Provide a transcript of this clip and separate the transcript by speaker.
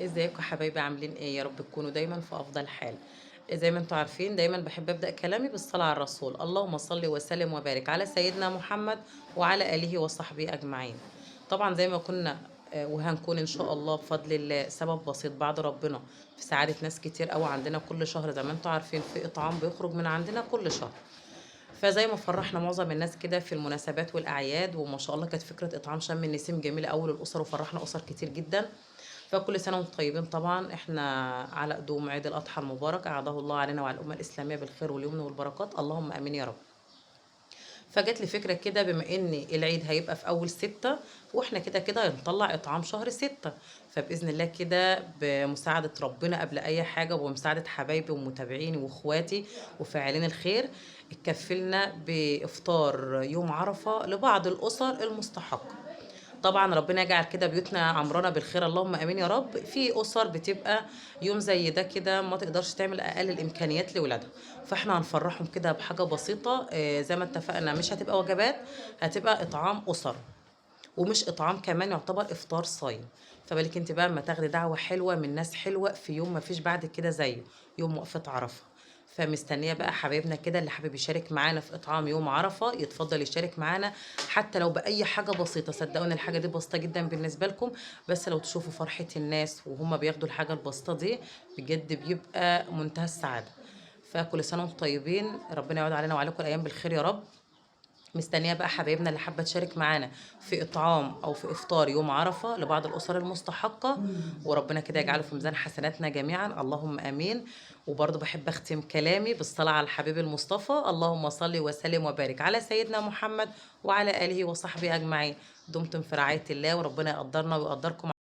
Speaker 1: ازيكم حبايبي؟ عاملين ايه؟ يا رب تكونوا دايما في افضل حال. زي ما انتم عارفين دايما بحب ابدا كلامي بالصلاة على الرسول، اللهم صل وسلم وبارك على سيدنا محمد وعلى اله وصحبه اجمعين. طبعا زي ما كنا وهنكون ان شاء الله بفضل الله سبب بسيط بعد ربنا في سعادة ناس كتير قوي عندنا كل شهر، زي ما انتم عارفين في اطعام بيخرج من عندنا كل شهر. فزي ما فرحنا معظم الناس كده في المناسبات والاعياد، وما شاء الله كانت فكرة اطعام شم النسيم جميلة قوي للاسر، وفرحنا اسر كتير جدا. فكل سنة وانتم طيبين. طبعا احنا على قدوم عيد الاضحى المبارك، اعاده الله علينا وعلى الامة الاسلامية بالخير واليمن والبركات، اللهم امين يا رب. فجت لي فكرة كده، بما ان العيد هيبقى في اول 6 واحنا كده كده هنطلع اطعام شهر 6، فباذن الله كده بمساعدة ربنا قبل اي حاجة وبمساعده حبايبي ومتابعيني واخواتي وفاعلين الخير، اتكفلنا بافطار يوم عرفه لبعض الاسر المستحقه. طبعا ربنا يجعل كده بيوتنا عمرانه بالخير، اللهم امين يا رب. في اسر بتبقى يوم زي ده كده ما تقدرش تعمل اقل الامكانيات لاولادها، فاحنا هنفرحهم كده بحاجة بسيطة. زي ما اتفقنا مش هتبقى وجبات، هتبقى اطعام اسر، ومش اطعام كمان، يعتبر افطار صايم. فبالك انت بقى اما تاخدي دعوه حلوة من ناس حلوة في يوم ما فيش بعد كده زيه، يوم وقفه عرفه. فمستنيه بقى حبايبنا كده اللي حابب يشارك معانا في اطعام يوم عرفه يتفضل يشارك معانا، حتى لو باي حاجة بسيطة. صدقوني الحاجة دي بسيطة جدا بالنسبة لكم، بس لو تشوفوا فرحه الناس وهم بياخدوا الحاجة البسيطة دي بجد بيبقى منتهى السعادة. فكل سنة وانتم طيبين، ربنا يعود علينا وعليكم الايام بالخير يا رب. مستنيه بقى حبايبنا اللي حابة تشارك معانا في اطعام او في افطار يوم عرفه لبعض الاسر المستحقه، وربنا كده يجعله في ميزان حسناتنا جميعا، اللهم امين. وبرضه بحب اختم كلامي بالصلاة على الحبيب المصطفى، اللهم صل وسلم وبارك على سيدنا محمد وعلى اله وصحبه اجمعين. دمتم في رعاية الله، وربنا يقدرنا ويقدركم.